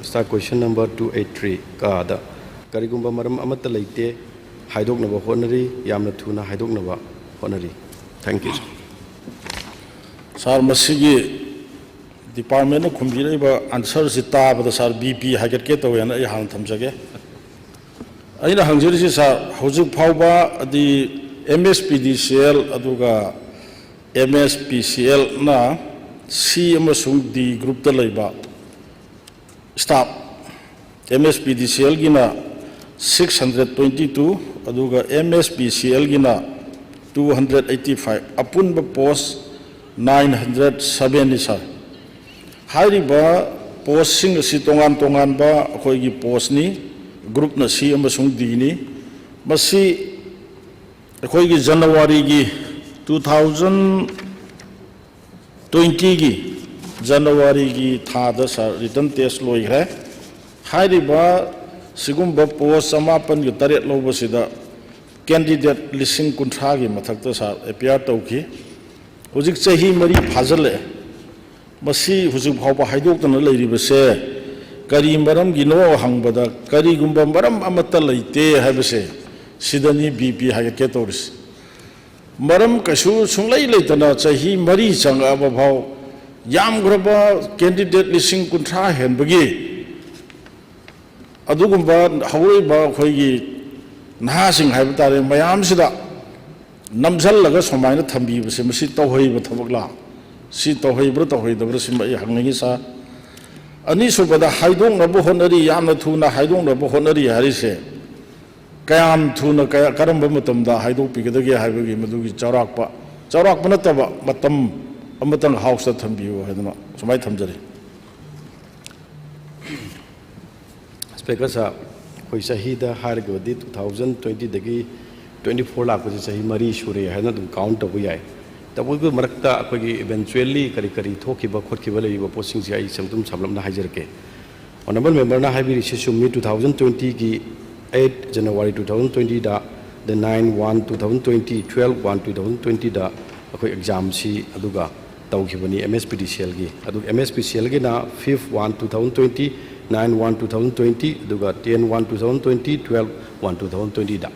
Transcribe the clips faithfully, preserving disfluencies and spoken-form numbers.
Sir, question number two eight three ꯀꯥꯗ ꯀꯔꯤꯒꯨꯝꯕ ꯃꯔꯝ ꯑꯃꯠꯇ ꯂꯩꯇꯦ, ꯍꯥꯏꯗꯣꯛꯅꯕ ꯍꯣꯠꯅꯔꯤ, ꯌꯥꯝꯅ ꯊꯨꯅ ꯍꯥꯏꯗꯣꯛꯅꯕ ꯍꯣꯠꯅꯔꯤ꯫ Thank you, sir. ꯁꯥꯔ, ꯃꯁꯤꯒꯤ ꯗꯤꯄꯥꯔꯠꯃꯦꯟꯅ ꯈꯨꯝꯕꯤꯔꯛꯏꯕ ꯑꯟꯁꯔꯁꯤ ꯇꯥꯕꯗ, ꯁꯥꯔ, ꯕꯤ ꯄꯤ ꯍꯥꯏꯒꯠꯀꯦ ꯇꯧꯋꯦꯅ ꯑꯩ ꯍꯥꯟꯅ ꯊꯝꯖꯒꯦ꯫ ꯑꯩꯅ ꯍꯪꯖꯔꯤꯁꯤ, ꯁꯥꯔ, ꯍꯧꯖꯤꯛ ꯐꯥꯎꯕ ꯑꯗꯤ ꯑꯦꯝ ꯑꯦꯁ ꯄꯤ ꯗꯤ ꯁꯤ ꯑꯦꯜ ꯑꯗꯨꯒ ꯑꯦꯝ ꯑꯦꯁ ꯄꯤ ꯁꯤ ꯑꯦꯜꯅ ꯁꯤ ꯑꯃꯁꯨꯡ ꯗꯤ ꯒ꯭ꯔꯨꯞꯇ ꯂꯩꯕ ꯁ꯭ꯇꯥꯐ, ꯑꯦꯝ ꯑꯦꯁ ꯄꯤ ꯗꯤ ꯁꯤ ꯑꯦꯜꯒꯤꯅ six hundred twenty two, ꯑꯗꯨꯒ ꯑꯦꯝ ꯑꯦꯁ ꯄꯤ ꯁꯤ ꯑꯦꯜꯒꯤꯅ two hundred eighty five, ꯑꯄꯨꯟꯕ ꯄꯣꯁ nine hundred seven ꯅꯤ, ꯁꯥꯔ꯫ ꯍꯥꯏꯔꯤꯕ ꯄꯣꯁꯁꯤꯡ ꯑꯁꯤ ꯇꯣꯉꯥꯟ ꯇꯣꯉꯥꯟꯕ ꯑꯩꯈꯣꯏꯒꯤ ꯄꯣꯁꯅꯤ, ꯒ꯭ꯔꯨꯞꯅ ꯁꯤ ꯑꯃꯁꯨꯡ ꯗꯤꯅꯤ꯫ ꯃꯁꯤ ꯑꯩꯈꯣꯏꯒꯤ ꯖꯅꯋꯥꯔꯤꯒꯤ two thousand twenty ꯒꯤ ꯖꯅꯋꯥꯔꯤꯒꯤ ꯊꯥꯗ, ꯁꯥꯔ, ꯔꯤꯇꯟ ꯇꯦꯁ ꯂꯣꯏꯈ꯭ꯔꯦ꯫ ꯍꯥꯏꯔꯤꯕ ꯁꯤꯒꯨꯝꯕ ꯄꯣꯁ ꯆꯃꯥꯄꯟꯒ ꯇꯔꯦꯠ ꯂꯧꯕꯁꯤꯗ ꯀꯦꯟꯗꯤꯗꯦꯠ ꯂꯤꯁꯤꯡ ꯀꯨꯟꯊ꯭ꯔꯥꯒꯤ ꯃꯊꯛꯇ, ꯁꯥꯔ, ꯑꯦꯄꯤꯌꯥꯔ ꯇꯧꯈꯤ꯫ ꯍꯧꯖꯤꯛ ꯆꯍꯤ ꯃꯔꯤ ꯐꯥꯖꯤꯜꯂꯛꯑꯦ꯫ ꯃꯁꯤ ꯍꯧꯖꯤꯛ ꯐꯥꯎꯕ ꯍꯥꯏꯗꯣꯛꯇꯅ ꯂꯩꯔꯤꯕꯁꯦ ꯀꯔꯤ ꯃꯔꯝꯒꯤꯅꯣ ꯍꯪꯕꯗ, ꯀꯔꯤꯒꯨꯝꯕ ꯃꯔꯝ ꯑꯃꯠꯇ ꯂꯩꯇꯦ ꯍꯥꯏꯕꯁꯦ ꯁꯤꯗꯅꯤ ꯕꯤ ꯄꯤ ꯍꯥꯏꯒꯠꯀꯦ ꯇꯧꯔꯤꯁꯦ꯫ ꯃꯔꯝ ꯀꯩꯁꯨ ꯁꯨꯡꯂꯩ ꯂꯩꯇꯅ ꯆꯍꯤ ꯃꯔꯤ ꯆꯪꯉꯛꯑꯕ ꯐꯥꯎ ꯌꯥꯝꯈ꯭ꯔꯕ ꯀꯦꯟꯗꯤꯗꯦꯠ ꯂꯤꯁꯤꯡ ꯀꯨꯟꯊ꯭ꯔꯥ ꯍꯦꯟꯕꯒꯤ ꯑꯗꯨꯒꯨꯝꯕ ꯍꯧꯔꯛꯏꯕ ꯑꯩꯈꯣꯏꯒꯤ ꯅꯍꯥꯁꯤꯡ ꯍꯥꯏꯕ ꯇꯥꯔꯦ, ꯃꯌꯥꯝꯁꯤꯗ ꯅꯝꯁꯤꯜꯂꯒ ꯁꯨꯃꯥꯏꯅ ꯊꯝꯕꯤꯕꯁꯦ, ꯃꯁꯤ ꯇꯧꯍꯩꯕ ꯊꯕꯛꯂꯥ? ꯁꯤ ꯇꯧꯍꯩꯕ꯭ꯔꯥ ꯇꯧꯍꯩꯗꯕ꯭ꯔꯥ, ꯁꯤꯃ ꯑꯩ ꯍꯪꯅꯤꯡꯉꯤ, ꯁꯥꯔ꯫ ꯑꯅꯤꯁꯨꯕꯗ, ꯍꯥꯏꯗꯣꯛꯅꯕ ꯍꯣꯠꯅꯔꯤ, ꯌꯥꯝꯅ ꯊꯨꯅ ꯍꯥꯏꯗꯣꯛꯅꯕ ꯍꯣꯠꯅꯔꯤ ꯍꯥꯏꯔꯤꯁꯦ, ꯀꯌꯥꯝ ꯊꯨꯅ, ꯀꯌꯥ, ꯀꯔꯝꯕ ꯃꯇꯝꯗ ꯍꯥꯏꯗꯣꯛꯄꯤꯒꯗꯒꯦ ꯍꯥꯏꯕꯒꯤ ꯃꯗꯨꯒꯤ ꯆꯥꯎꯔꯥꯛꯄ, ꯆꯥꯎꯔꯥꯛꯄ ꯅꯠꯇꯕ, ꯃꯇꯝ ꯑꯃꯇꯪ ꯍꯥꯎꯁꯇ ꯊꯝꯕꯤꯌꯨ ꯍꯥꯏꯗꯅ ꯁꯨꯃꯥꯏꯅ ꯊꯝꯖꯔꯤ꯫ Speaker, ꯁꯥꯔ, ꯑꯩꯈꯣꯏ ꯆꯍꯤꯗ ꯍꯥꯏꯔꯒꯗꯤ two thousand twenty ꯗꯒꯤ twenty four ꯂꯥꯛꯄꯁꯦ ꯆꯍꯤ ꯃꯔꯤ ꯁꯨꯔꯦ ꯍꯥꯏꯅ ꯑꯗꯨꯝ ꯀꯥꯎꯟ ꯇꯧꯕ ꯌꯥꯏ꯫ ꯇꯧꯕꯇꯕꯨ ꯃꯔꯛꯇ ꯑꯩꯈꯣꯏꯒꯤ ꯏꯚꯦꯟꯆꯨꯋꯦꯜꯂꯤ ꯀꯔꯤ ꯀꯔꯤ ꯊꯣꯛꯈꯤꯕ ꯈꯣꯠꯈꯤꯕ ꯂꯩꯔꯤꯕ ꯄꯣꯠꯁꯤꯡꯁꯦ ꯑꯩ ꯁꯝ-, ꯑꯗꯨꯝ ꯁꯝꯂꯞꯅ ꯍꯥꯏꯖꯔꯛꯀꯦ꯫ Honourable Memberꯅ ꯍꯥꯏꯕꯤꯔꯤꯁꯤ ꯆꯨꯝꯃꯤ, two thousand twentyꯒꯤ eight January two thousand twentyꯗ, the nine one two thousand twenty, twelve one two thousand twentyꯗ ꯑꯩꯈꯣꯏ ꯑꯦꯛꯖꯥꯝꯁꯤ ꯑꯗꯨꯒ ꯇꯧꯈꯤꯕꯅꯤ ꯑꯦꯝ ꯑꯦꯁ ꯄꯤ ꯗꯤ ꯁꯤ ꯑꯦꯜꯒꯤ꯫ ꯑꯗꯨꯒ ꯑꯦꯝ ꯑꯦꯁ ꯄꯤ ꯁꯤ ꯑꯦꯜꯒꯤꯅ fifth one two thousand twenty, nine one two thousand twenty, ꯑꯗꯨꯒ ten one two thousand twenty, twelve one two thousand twenty ꯗ꯫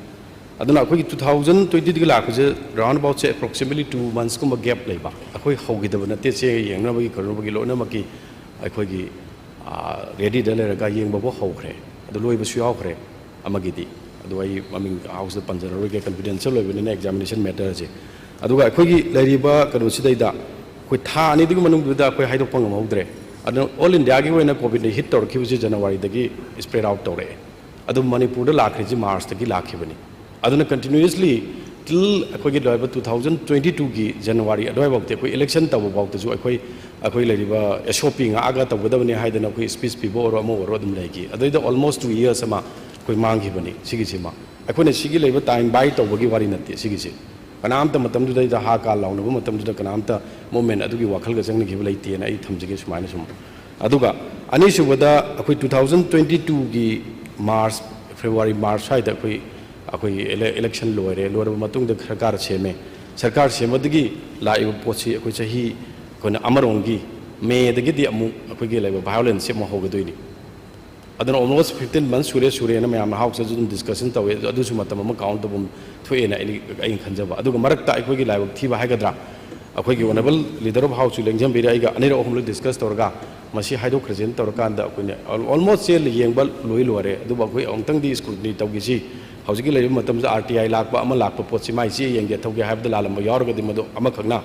ꯑꯗꯨꯅ ꯑꯩꯈꯣꯏꯒꯤ two thousand twenty ꯗꯒꯤ ꯂꯥꯛꯄꯁꯦ round about say approximately two months ꯀꯨꯝꯕ gap ꯂꯩꯕ꯫ ꯑꯩꯈꯣꯏ ꯍꯧꯈꯤꯗꯕ ꯅꯠꯇꯦ, ꯆꯦ ꯌꯦꯡꯅꯕꯒꯤ ꯀꯩꯅꯣꯕꯒꯤ ꯂꯣꯏꯅꯃꯛꯀꯤ ꯑꯩꯈꯣꯏꯒꯤ ready ꯗ ꯂꯩꯔꯒ ꯌꯦꯡꯕꯐꯥꯎ ꯍꯧꯈ꯭ꯔꯦ, ꯑꯗꯨ ꯂꯣꯏꯕꯁꯨ ꯌꯥꯎꯈ꯭ꯔꯦ꯫ ꯑꯃꯒꯤꯗꯤ ꯑꯗꯨ ꯑꯩ ꯃꯃꯤꯡ house ꯇ ꯄꯟꯖꯔꯔꯣꯏꯒꯦ, confidential ꯑꯣꯏꯕꯅꯤꯅ examination matter ꯁꯦ꯫ ꯑꯗꯨꯒ ꯑꯩꯈꯣꯏꯒꯤ ꯂꯩꯔꯤꯕ ꯀꯩꯅꯣꯁꯤꯗꯩꯗ ꯑꯩꯈꯣꯏ ꯊꯥ ꯑꯅꯤꯗꯨꯒꯤ ꯃꯅꯨꯡꯗꯨꯗ ꯑꯩꯈꯣꯏ ꯍꯥꯏꯗꯣꯛꯄ ꯉꯝꯍꯧꯗ꯭ꯔꯦ꯫ ꯑꯗꯨꯅ all India ꯒꯤ ꯑꯣꯏꯅ COVID ꯅ hit ꯇꯧꯔꯛꯈꯤꯕꯁꯦ January ꯗꯒꯤ spread out ꯇꯧꯔꯛꯑꯦ꯫ ꯑꯗꯨ ꯃꯅꯤꯄꯨꯔꯗ ꯂꯥꯛꯈ꯭ꯔꯤꯁꯤ March ꯇꯒꯤ ꯂꯥꯛꯈꯤꯕꯅꯤ꯫ ꯑꯗꯨꯅ continuously till ꯑꯩꯈꯣꯏꯒꯤ ꯂꯣꯏꯕ two thousand twenty two ꯒꯤ January ꯑꯗꯨꯋꯥꯏꯐꯥꯎꯗꯤ ꯑꯩꯈꯣꯏ election ꯇꯧꯕ ꯐꯥꯎꯗꯁꯨ ꯑꯩꯈꯣꯏ, ꯑꯩꯈꯣꯏ ꯂꯩꯔꯤꯕ S O P ꯉꯥꯛꯑꯒ ꯇꯧꯒꯗꯕꯅꯤ ꯍꯥꯏꯗꯅ ꯑꯩꯈꯣꯏ speech ꯄꯤꯕ ꯑꯣꯏꯔꯣ ꯑꯃ ꯑꯣꯏꯔꯣ ꯑꯗꯨꯝ ꯂꯩꯈꯤ꯫ ꯑꯗꯨꯗꯩꯗ almost two years ꯑꯃ ꯑꯩꯈꯣꯏ ꯃꯥꯡꯈꯤꯕꯅꯤ꯫ ꯁꯤꯒꯤꯁꯤꯃ ꯑꯩꯈꯣꯏꯅ ꯁꯤꯒꯤ ꯂꯩꯕ time buy ꯇꯧꯕꯒꯤ ꯋꯥꯔꯤ ꯅꯠꯇꯦ ꯁꯤꯒꯤꯁꯦ꯫ ꯀꯅꯥꯝꯇ ꯃꯇꯝꯗꯨꯗꯩꯗ ꯍꯥ ꯀꯥ ꯂꯥꯎꯅꯕ ꯃꯇꯝꯗꯨꯗ ꯀꯅꯥꯝꯇ movement ꯑꯗꯨꯒꯤ ꯋꯥꯈꯜꯒ ꯆꯪꯅꯈꯤꯕ ꯂꯩꯇꯦꯅ ꯑꯩ ꯊꯝꯖꯒꯦ ꯁꯨꯃꯥꯏꯅ ꯁꯨꯝ꯫ ꯑꯗꯨꯒ ꯑꯅꯤꯁꯨꯕꯗ ꯑꯩꯈꯣꯏ two thousand twenty two ꯒꯤ March, February, March ꯁ꯭ꯋꯥꯏꯗ ꯑꯩꯈꯣꯏ, ꯑꯩꯈꯣꯏꯒꯤ ele-, election ꯂꯣꯏꯔꯦ꯫ ꯂꯣꯏꯔꯕ ꯃꯇꯨꯡꯗ ꯁꯔꯀꯥꯔ ꯁꯦꯝꯃꯦ꯫ ꯁꯔꯀꯥꯔ ꯁꯦꯝꯕꯗꯒꯤ ꯂꯥꯛꯏꯕ ꯄꯣꯠꯁꯤ ꯑꯩꯈꯣꯏ ꯆꯍꯤ, ꯑꯩꯈꯣꯏꯅ ꯑꯃꯔꯣꯝꯒꯤ May ꯗꯒꯤꯗꯤ ꯑꯃꯨꯛ ꯑꯩꯈꯣꯏꯒꯤ ꯂꯩꯕ violence ꯁꯤ ꯑꯃꯨꯛ ꯍꯧꯒꯗꯣꯏꯅꯤ꯫ ꯑꯗꯨꯅ almost fifteen months ꯁꯨꯔꯦ, ꯁꯨꯔꯦꯅ ꯃꯌꯥꯝꯅ house ꯇꯁꯨ ꯑꯗꯨꯝ discussion ꯇꯧꯋꯦ꯫ ꯑꯗꯨꯁꯨ ꯃꯇꯝ ꯑꯃ count ꯇꯧꯐꯝ ꯊꯣꯛꯑꯦꯅ ꯑꯩꯅ, ꯑꯩꯅ ꯈꯟꯖꯕ꯫ ꯑꯗꯨꯒ ꯃꯔꯛꯇ ꯑꯩꯈꯣꯏꯒꯤ ꯂꯥꯏꯕꯛ ꯊꯤꯕ ꯍꯥꯏꯒꯗ꯭ꯔꯥ, ꯑꯩꯈꯣꯏꯒꯤ honourable leader of house ꯁꯨ ꯂꯦꯡꯖꯟꯕꯤꯔꯦ, ꯑꯩꯒ ꯑꯅꯤꯔꯛ ꯑꯍꯨꯝꯂꯛ discuss ꯇꯧꯔꯒ ꯃꯁꯤ ꯍꯥꯏꯗꯣꯛꯈ꯭ꯔꯁꯦꯅ ꯇꯧꯔꯀꯥꯟꯗ ꯑꯩꯈꯣꯏꯅ al-, almost ꯆꯦ ꯌꯦꯡꯕ ꯂꯣꯏ ꯂꯣꯏꯔꯦ꯫ ꯑꯗꯨꯕꯨ ꯑꯩꯈꯣꯏ ꯑꯃꯨꯛꯇꯪꯗꯤ scrutiny ꯇꯧꯈꯤꯁꯤ꯫ ꯍꯧꯖꯤꯛꯀꯤ ꯂꯩꯔꯤꯕ ꯃꯇꯝꯁꯤꯗ R T I ꯂꯥꯛꯄ ꯑꯃ ꯂꯥꯛꯄ ꯄꯣꯠꯁꯤ ꯃꯥꯏ ꯆꯦ ꯌꯦꯡꯒꯦ ꯊꯧꯒꯦ ꯍꯥꯏꯕꯗ ꯂꯥꯜꯂꯝꯕ ꯌꯥꯎꯔꯒꯗꯤ ꯃꯗꯨ ꯑꯃꯈꯛꯅ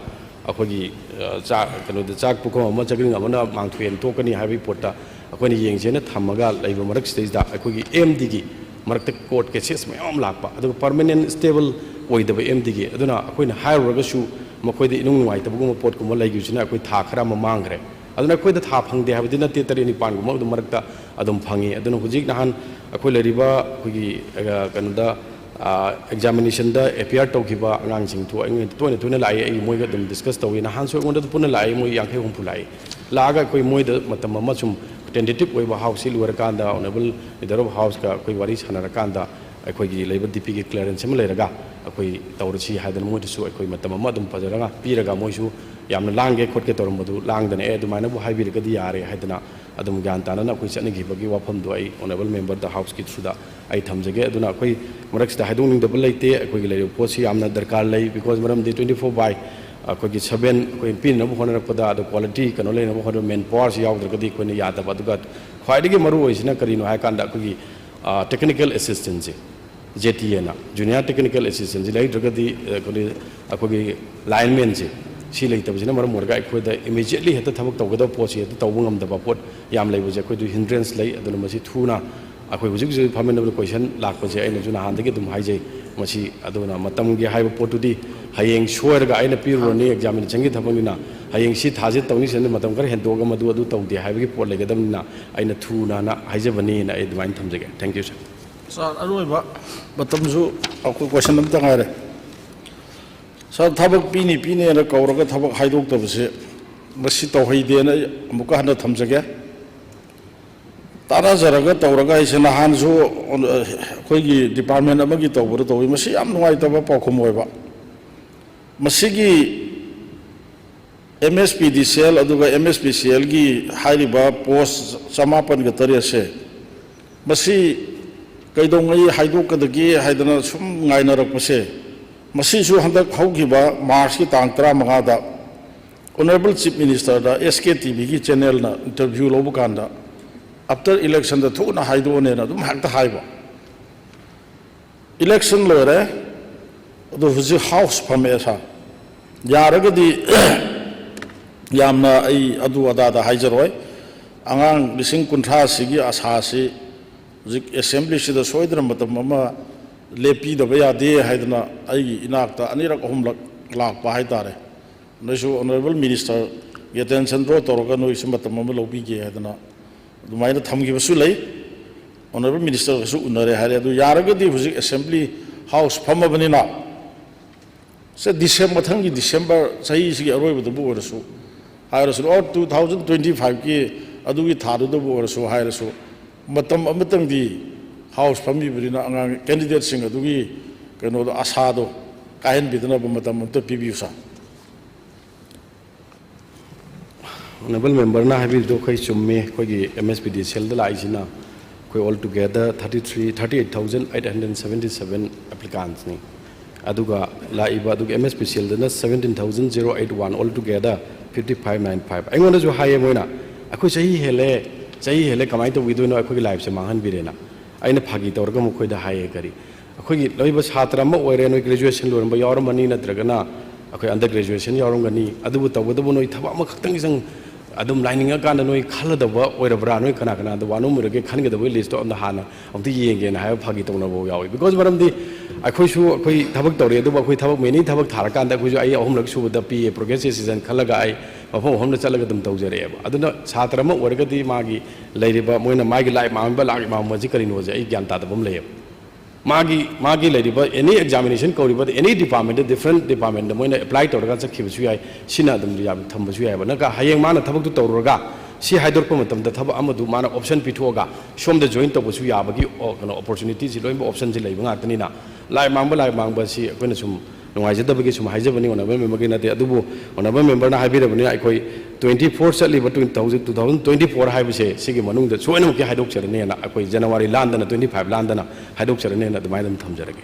ꯑꯩꯈꯣꯏꯒꯤ, ꯑ, ꯆꯥꯛ, ꯀꯩꯅꯣꯗ ꯆꯥꯛ ꯄꯨꯈꯝ ꯑꯃ ꯆꯥꯛꯂꯤꯡ ꯑꯃꯅ ꯃꯥꯡꯊꯣꯛꯑꯦꯅ ꯊꯣꯛꯀꯅꯤ ꯍꯥꯏꯕꯒꯤ ꯄꯣꯠꯇ ꯑꯩꯈꯣꯏꯅ ꯌꯦꯡꯁꯦꯅ ꯊꯝꯃꯒ ꯂꯩꯕ ꯃꯔꯛꯁꯤꯗꯩꯁꯤꯗ ꯑꯩꯈꯣꯏꯒꯤ M D ꯒꯤ ꯃꯔꯛꯇ court cases ꯃꯌꯥꯝ ꯑꯃ ꯂꯥꯛꯄ, ꯑꯗꯨꯒ permanent stable ꯑꯣꯏꯗꯕ M D ꯒꯤ꯫ ꯑꯗꯨꯅ ꯑꯩꯈꯣꯏꯅ ꯍꯥꯏꯔꯨꯔꯒꯁꯨ ꯃꯈꯣꯏꯗ ꯏꯅꯨꯡ ꯅꯨꯡꯉꯥꯏꯇꯕꯒꯨꯝꯕ ꯄꯣꯠꯀꯨꯝꯕ ꯂꯩꯈꯤꯕꯁꯤꯅ ꯑꯩꯈꯣꯏ ꯊꯥ ꯈꯔ ꯑꯃ ꯃꯥꯡꯈ꯭ꯔꯦ꯫ ꯑꯗꯨꯅ ꯑꯩꯈꯣꯏꯗ ꯊꯥ ꯐꯪꯗꯦ ꯍꯥꯏꯕꯗꯤ ꯅꯠꯇꯦ, ꯇꯔꯦꯠ ꯅꯤꯄꯥꯟꯒꯨꯝꯕ ꯑꯗꯨꯝ ꯃꯔꯛꯇ ꯑꯗꯨꯝ ꯐꯪꯉꯤ꯫ ꯑꯗꯨꯅ ꯍꯧꯖꯤꯛ ꯅꯍꯥꯟ ꯑꯩꯈꯣꯏ ꯂꯩꯔꯤꯕ ꯑꯩꯈꯣꯏꯒꯤ, ꯑ, ꯀꯩꯅꯣꯗ, ꯑ, examination ꯗ appear ꯇꯧꯈꯤꯕ ꯑꯉꯥꯡꯁꯤꯡ ꯊꯣꯛ-, ꯑꯩꯉꯣꯟꯗ ꯇꯣꯏꯅ ꯇꯣꯏꯅ ꯂꯥꯛꯏ, ꯑꯩ ꯃꯣꯏꯒ ꯑꯗꯨꯝ discuss ꯇꯧꯏ꯫ ꯅꯍꯥꯟꯁꯨ ꯑꯩꯉꯣꯟꯗ ꯄꯨꯟꯅ ꯂꯥꯛꯏ, ꯃꯣꯏ ꯌꯥꯡꯈꯩ ꯍꯨꯝꯐꯨ ꯂꯥꯛꯏ꯫ ꯂꯥꯛꯑꯒ ꯑꯩꯈꯣꯏ ꯃꯣꯏꯗ ꯃꯇꯝ ꯑꯃ ꯁꯨꯝ tentative ꯑꯣꯏꯕ house ꯁꯤ ꯂꯣꯏꯔꯀꯥꯟꯗ honourable leader of house ꯀ ꯑꯩꯈꯣꯏ ꯋꯥꯔꯤ ꯁꯥꯟꯅꯔꯀꯥꯟꯗ ꯑꯩꯈꯣꯏꯒꯤ ꯂꯩꯕ D P ꯒꯤ clearance ꯑꯃ ꯂꯩꯔꯒ ꯑꯩꯈꯣꯏ ꯇꯧꯔꯁꯤ ꯍꯥꯏꯗꯅ ꯃꯣꯏꯗꯁꯨ ꯑꯩꯈꯣꯏ ꯃꯇꯝ ꯑꯃ ꯑꯗꯨꯝ ꯐꯖꯅ ꯄꯤꯔꯒ ꯃꯣꯏꯁꯨ ꯌꯥꯝꯅ ꯂꯥꯡꯒꯦ ꯈꯣꯠꯀꯦ ꯇꯧꯔꯝꯕꯗꯨ ꯂꯥꯡꯗꯅ, "ꯑꯦ, ꯑꯗꯨꯃꯥꯏꯅꯕꯨ ꯍꯥꯏꯕꯤꯔꯒꯗꯤ ꯌꯥꯔꯦ" ꯍꯥꯏꯗꯅ ꯑꯗꯨꯝ ꯒ꯭ꯌꯥꯟ ꯇꯥꯅꯅ ꯑꯩꯈꯣꯏ ꯆꯠꯅꯈꯤꯕꯒꯤ ꯋꯥꯐꯝꯗꯣ ꯑꯩ Honourable Member the Houseꯀꯤ throughꯗ ꯑꯩ ꯊꯝꯖꯒꯦ꯫ ꯑꯗꯨꯅ ꯑꯩꯈꯣꯏ ꯃꯔꯛꯁꯤꯗ ꯍꯥꯏꯗꯣꯛꯅꯤꯡꯗꯕ ꯂꯩꯇꯦ꯫ ꯑꯩꯈꯣꯏꯒꯤ ꯂꯩꯔꯤꯕ ꯄꯣꯠꯁꯤ ꯌꯥꯝꯅ ꯗꯔꯀꯥꯔ ꯂꯩ, because ꯃꯔꯝꯗꯤ twenty four by ꯑꯩꯈꯣꯏꯒꯤ seven ꯑꯩꯈꯣꯏ ꯄꯤꯅꯅꯕ ꯍꯣꯠꯅꯔꯛꯄꯗ, ꯑꯗꯣ quality ꯀꯩꯅꯣ ꯂꯩꯅꯕ ꯍꯣꯠꯅꯕ manpowerꯁꯤ ꯌꯥꯎꯗ꯭ꯔꯒꯗꯤ ꯑꯩꯈꯣꯏꯅ ꯌꯥꯗꯕ꯫ ꯑꯗꯨꯒ ꯈ꯭ꯋꯥꯏꯗꯒꯤ ꯃꯔꯨ ꯑꯣꯏꯁꯤꯅ ꯀꯔꯤꯅꯣ ꯍꯥꯏ ꯀꯥꯟꯗ ꯑꯩꯈꯣꯏꯒꯤ technical assistantꯁꯦ, J T Aꯅ Junior Technical Assistantꯁꯤ ꯂꯩꯇ꯭ꯔꯒꯗꯤ, ꯑ, ꯑꯩꯈꯣꯏꯒꯤ, ꯑꯩꯈꯣꯏꯒꯤ linemanꯁꯦ ꯁꯤ ꯂꯩꯇꯕꯁꯤꯅ ꯃꯔꯝ ꯑꯣꯏꯔꯒ ꯑꯩꯈꯣꯏꯗ immediately ꯍꯦꯛꯇ ꯊꯕꯛ ꯇꯧꯒꯗꯕ ꯄꯣꯠꯁꯤ ꯍꯦꯛꯇ ꯇꯧꯕ ꯉꯝꯗꯕ ꯄꯣꯠ ꯌꯥꯝ ꯂꯩꯕꯁꯦ ꯑꯩꯈꯣꯏꯗ hindrance ꯂꯩ꯫ ꯑꯗꯨꯅ ꯃꯁꯤ ꯊꯨꯅ ꯑꯩꯈꯣꯏ ꯍꯧꯖꯤꯛ ꯍꯧꯖꯤꯛ fundamental question ꯂꯥꯛꯄꯁꯦ ꯑꯩꯅꯁꯨ ꯅꯍꯥꯟꯗꯒꯤ ꯑꯗꯨꯝ ꯍꯥꯏꯖꯩ꯫ ꯃꯁꯤ ꯑꯗꯨꯅ ꯃꯇꯝꯒꯤ ꯍꯥꯏꯕ ꯄꯣꯠꯇꯨꯗꯤ ꯍꯌꯦꯡ ꯁꯣꯏꯔꯒ ꯑꯩꯅ ꯄꯤꯔꯨꯔꯅꯤ, examinationꯒꯤ ꯊꯕꯛꯅꯤꯅ ꯍꯌꯦꯡ ꯁꯤ ꯊꯥꯁꯤ ꯇꯧꯅꯤ, ꯁꯤꯗ ꯃꯇꯝ ꯈꯔ ꯍꯦꯟꯗꯣꯛꯑꯒ ꯃꯗꯨ ꯑꯗꯨ ꯇꯧꯗꯦ ꯍꯥꯏꯕꯒꯤ ꯄꯣꯠ ꯂꯩꯒꯗꯕꯅꯤꯅ ꯑꯩꯅ ꯊꯨꯅꯅ ꯍꯥꯏꯖꯕꯅꯤꯅ ꯑꯩ ꯑꯗꯨꯃꯥꯏꯅ ꯊꯝꯖꯒꯦ꯫ Thank you, sir꯫ ꯁꯥꯔ, ꯑꯔꯣꯏꯕ ꯃꯇꯝꯁꯨ ꯑꯩꯈꯣꯏ question ꯑꯝꯇ ꯉꯥꯏꯔꯦ꯫ ꯁꯥꯔ, ꯊꯕꯛ ꯄꯤꯅꯤ ꯄꯤꯅꯦꯅ ꯀꯧꯔꯒ ꯊꯕꯛ ꯍꯥꯏꯗꯣꯛꯇꯕꯁꯦ ꯃꯁꯤ ꯇꯧꯍꯩꯗꯦꯅ ꯑꯩ ꯑꯃꯨꯛꯀ ꯍꯟꯅ ꯊꯝꯖꯒꯦ꯫ ꯇꯥꯟꯅꯖꯔꯒ ꯇꯧꯔꯒ ꯑꯩꯁꯦ ꯅꯍꯥꯟꯁꯨ ꯑꯩꯈꯣꯏꯒꯤ department ꯑꯃꯒꯤ ꯇꯧꯕꯗ ꯇꯧꯏ꯫ ꯃꯁꯤ ꯌꯥꯝ ꯅꯨꯡꯉꯥꯏꯇꯕ ꯄꯥꯎꯈꯨꯝ ꯑꯣꯏꯕ꯫ ꯃꯁꯤꯒꯤ MSPDCL ꯑꯗꯨꯒ MSPCLꯒꯤ ꯍꯥꯏꯔꯤꯕ post ꯆꯃꯥꯄꯟꯒ ꯇꯔꯦꯠꯁꯦ, ꯃꯁꯤ ꯀꯩꯗꯧꯉꯩ ꯍꯥꯏꯗꯣꯛꯀꯗꯒꯦ ꯍꯥꯏꯗꯅ ꯁꯨꯝ ꯉꯥꯏꯅꯔꯛꯄꯁꯦ, ꯃꯁꯤꯁꯨ ꯍꯟꯗꯛ ꯍꯧꯈꯤꯕ Marchꯀꯤ ꯇꯥꯡ ꯇꯔꯥꯃꯉꯥꯗ Honourable Chief Ministerꯗ SKTVꯒꯤ channelꯅ interview ꯂꯧꯕ ꯀꯥꯟꯗ, after electionꯗ ꯊꯨꯅ ꯍꯥꯏꯗꯣꯛꯑꯅꯦꯅ ꯑꯗꯨꯝ ꯍꯦꯛꯇ ꯍꯥꯏꯕ꯫ Election ꯂꯣꯏꯔꯦ, ꯑꯗꯨ ꯍꯧꯖꯤꯛ House ꯐꯝꯃꯛꯑꯦ ꯁꯥꯔ꯫ ꯌꯥꯔꯒꯗꯤ ꯌꯥꯝꯅ ꯑꯩ ꯑꯗꯨ ꯑꯗꯥꯗ ꯍꯥꯏꯖꯔꯣꯏ꯫ ꯑꯉꯥꯡ ꯂꯤꯁꯤꯡ ꯀꯨꯟꯊ꯭ꯔꯥꯁꯤꯒꯤ ꯑꯁꯥꯁꯤ ꯍꯧꯖꯤꯛ assemblyꯁꯤꯗ ꯁꯣꯏꯗꯅ ꯃꯇꯝ ꯑꯃ ꯂꯦꯞꯄꯤꯗꯕ ꯌꯥꯗꯦ ꯍꯥꯏꯗꯅ ꯑꯩꯒꯤ ꯏꯅꯥꯛꯇ ꯑꯅꯤꯔꯛ ꯑꯍꯨꯝꯂꯛ ꯂꯥꯛꯄ ꯍꯥꯏꯇꯥꯔꯦ꯫ ꯅꯣꯏꯁꯨ Honourable Ministerꯒꯤ attention draw ꯇꯧꯔꯒ ꯅꯣꯏꯁꯨ ꯃꯇꯝ ꯑꯃ ꯂꯧꯕꯤꯒꯦ ꯍꯥꯏꯗꯅ ꯑꯗꯨꯃꯥꯏꯅ ꯊꯝꯈꯤꯕꯁꯨ ꯂꯩ꯫ Honourable Ministerꯒꯁꯨ ꯎꯅꯔꯦ ꯍꯥꯏꯔꯦ꯫ ꯑꯗꯨ ꯌꯥꯔꯒꯗꯤ ꯍꯧꯖꯤꯛ assembly House ꯐꯝꯃꯕꯅꯤꯅ, ꯁꯦ, December, ꯃꯊꯪꯒꯤ December ꯆꯍꯤꯁꯤꯒꯤ ꯑꯔꯣꯏꯕꯗꯕꯨ ꯑꯣꯏꯔꯁꯨ ꯍꯥꯏꯔꯁꯨ, or two thousand twenty fiveꯀꯤ ꯑꯗꯨꯒꯤ ꯊꯥꯗꯨꯗꯕꯨ ꯑꯣꯏꯔꯁꯨ ꯍꯥꯏꯔꯁꯨ, ꯃꯇꯝ ꯑꯃꯇꯪꯗꯤ House ꯐꯝꯃꯤꯕꯅꯤꯅ ꯑꯉꯥꯡ candidateꯁꯤꯡ ꯑꯗꯨꯒꯤ ꯀꯩꯅꯣꯗꯣ, ꯑꯁꯥꯗꯣ ꯀꯥꯏꯍꯟꯕꯤꯗꯅꯕ ꯃꯇꯝ ꯑꯝꯇ ꯄꯤꯕꯤꯌꯨ ꯁꯥꯔ꯫ Honourable memberꯅ ꯍꯥꯏꯕꯤꯔꯤꯗꯣ ꯑꯩꯈꯣꯏ ꯆꯨꯝꯃꯤ꯫ ꯑꯩꯈꯣꯏꯒꯤ M S P D cellꯗ ꯂꯥꯛꯏꯁꯤꯅ ꯑꯩꯈꯣꯏ all together thirty three thirty eight thousand eight hundred seventy seven applicantsꯅꯤ꯫ ꯑꯗꯨꯒ ꯂꯥꯛꯏꯕ ꯑꯗꯨꯒ M S P cellꯗꯅ seventeen thousand zero eight one, all together fifty five nine five꯫ ꯑꯩꯉꯣꯟꯗꯁꯨ ꯍꯥꯏꯌꯦ ꯃꯣꯏꯅ, "ꯑꯩꯈꯣꯏ ꯆꯍꯤ ꯍꯦꯜꯂꯦ, ꯆꯍꯤ ꯍꯦꯜꯂꯦ, ꯀꯃꯥꯏꯅ ꯇꯧꯈꯤꯗꯣꯏꯅꯣ? ꯑꯩꯈꯣꯏꯒꯤ lifeꯁꯦ ꯃꯥꯡꯍꯟꯕꯤꯔꯦꯅ"꯫ ꯑꯩꯅ ꯐꯥꯒꯤ ꯇꯧꯔꯒ ꯃꯈꯣꯏꯗ ꯍꯥꯏꯌꯦ, ꯀꯔꯤ, ꯑꯩꯈꯣꯏꯒꯤ ꯂꯩꯔꯤꯕ ꯁꯥꯇ꯭ꯔ ꯑꯃ ꯑꯣꯏꯔꯦ, ꯅꯣꯏ graduation ꯂꯣꯏꯔꯝꯕ ꯌꯥꯎꯔꯝꯃꯅꯤ, ꯅꯠꯇ꯭ꯔꯒꯅ ꯑꯩꯈꯣꯏ under graduation ꯌꯥꯎꯔꯝꯒꯅꯤ, ꯑꯗꯨꯕꯨ ꯇꯧꯕꯇꯕꯨ ꯅꯣꯏ ꯊꯕꯛ ꯑꯃꯈꯛꯇꯪ ꯆꯪ ꯑꯗꯨꯝ ꯂꯥꯏꯅꯤꯡꯉꯀꯥꯟꯗ ꯅꯣꯏ ꯈꯜꯂꯗꯕ ꯑꯣꯏꯔꯕ꯭ꯔꯥ? ꯅꯣꯏ ꯀꯅꯥ ꯀꯅꯥꯗ ꯋꯥꯅꯣꯝ ꯑꯣꯏꯔꯒꯦ ꯈꯟꯒꯗꯕꯒꯤ listꯇꯣ ꯑꯝꯇ ꯍꯥꯟꯅ ꯑꯝꯇ ꯌꯦꯡꯒꯦꯅ ꯍꯥꯏꯕ ꯐꯥꯒꯤ ꯇꯧꯅꯕ ꯌꯥꯎꯏ꯫ Because ꯃꯔꯝꯗꯤ ꯑꯩꯈꯣꯏꯁꯨ ꯑꯩꯈꯣꯏ ꯊꯕꯛ ꯇꯧꯔꯤ, ꯑꯗꯨꯕꯨ ꯑꯩꯈꯣꯏ ꯊꯕꯛ many ꯊꯕꯛ ꯊꯥꯔꯀꯥꯟꯗ ꯑꯩꯈꯣꯏꯁꯨ ꯑꯩ ꯑꯍꯨꯝꯂꯛ ꯁꯨꯕꯗ P A progress decision ꯈꯜꯂꯒ ꯑꯩ ꯃꯐꯝ ꯑꯍꯨꯝꯗ ꯆꯠꯂꯒ ꯑꯗꯨꯝ ꯇꯧꯖꯔꯛꯑꯦꯕ꯫ ꯑꯗꯨꯅ ꯁꯥꯇ꯭ꯔ ꯑꯃ ꯑꯣꯏꯔꯒꯗꯤ ꯃꯥꯒꯤ ꯂꯩꯔꯤꯕ, ꯃꯣꯏꯅ ꯃꯥꯒꯤ ꯂꯥꯏ ꯃꯥꯡꯕ, ꯂꯥꯏ ꯃꯥꯡꯕꯁꯤ ꯀꯔꯤꯅꯣꯁꯦ ꯑꯩ ꯒ꯭ꯌꯥꯟ ꯇꯥꯗꯕ ꯑꯃ ꯂꯩꯌꯦꯕ꯫ ꯃꯥꯒꯤ, ꯃꯥꯒꯤ ꯂꯩꯔꯤꯕ any examination ꯀꯧꯔꯤꯕ any departmentꯇ, different departmentꯇ ꯃꯣꯏꯅ apply ꯇꯧꯔꯒ ꯆꯠꯈꯤꯕꯁꯨ ꯌꯥꯏ, ꯁꯤꯅ ꯑꯗꯨꯝ ꯌꯥꯝ ꯊꯝꯕꯁꯨ ꯌꯥꯏꯑꯕ꯫ ꯅꯠꯇ꯭ꯔꯒ ꯍꯌꯦꯡ ꯃꯥꯅ ꯊꯕꯛꯇꯨ ꯇꯧꯔꯨꯔꯒ ꯁꯤ ꯍꯥꯏꯗꯣꯔꯛꯄ ꯃꯇꯝꯗ ꯊꯕꯛ ꯑꯃꯗꯨ ꯃꯥꯅ option ꯄꯤꯊꯣꯛꯑꯒ ꯁꯣꯝꯗ join ꯇꯧꯕꯁꯨ ꯌꯥꯕꯒꯤ, ꯑꯣ, ꯀꯩꯅꯣ, opportunityꯁꯤ ꯂꯣꯏꯅꯃꯛ optionꯁꯤ ꯂꯩꯕ ꯉꯥꯛꯇꯅꯤꯅ, ꯂꯥꯏ ꯃꯥꯡꯕ, ꯂꯥꯏ ꯃꯥꯡꯕ ꯑꯁꯤ ꯑꯩꯈꯣꯏꯅ ꯁꯨꯝ ꯅꯨꯡꯉꯥꯏꯖꯗꯕꯒꯤ ꯁꯨꯝ ꯍꯥꯏꯖꯕꯅꯤ, honourable memberꯒꯤ ꯅꯠꯇꯦ꯫ ꯑꯗꯨꯕꯨ honourable memberꯅ ꯍꯥꯏꯕꯤꯔꯕꯅꯤꯅ ꯑꯩꯈꯣꯏ twenty four ꯆꯠꯂꯤꯕ two thousand, two thousand twenty four ꯍꯥꯏꯕꯁꯦ ꯁꯤꯒꯤ ꯃꯅꯨꯡꯗ ꯁꯣꯏꯗꯅꯃꯛꯀꯤ ꯍꯥꯏꯗꯣꯛꯆꯔꯅꯤꯅ ꯑꯩꯈꯣꯏ January ꯂꯥꯟꯗꯅ, twenty five ꯂꯥꯟꯗꯅ ꯍꯥꯏꯗꯣꯛꯆꯔꯅꯤꯅ ꯑꯗꯨꯃꯥꯏꯅ ꯑꯗꯨꯝ ꯊꯝꯖꯔꯒꯦ꯫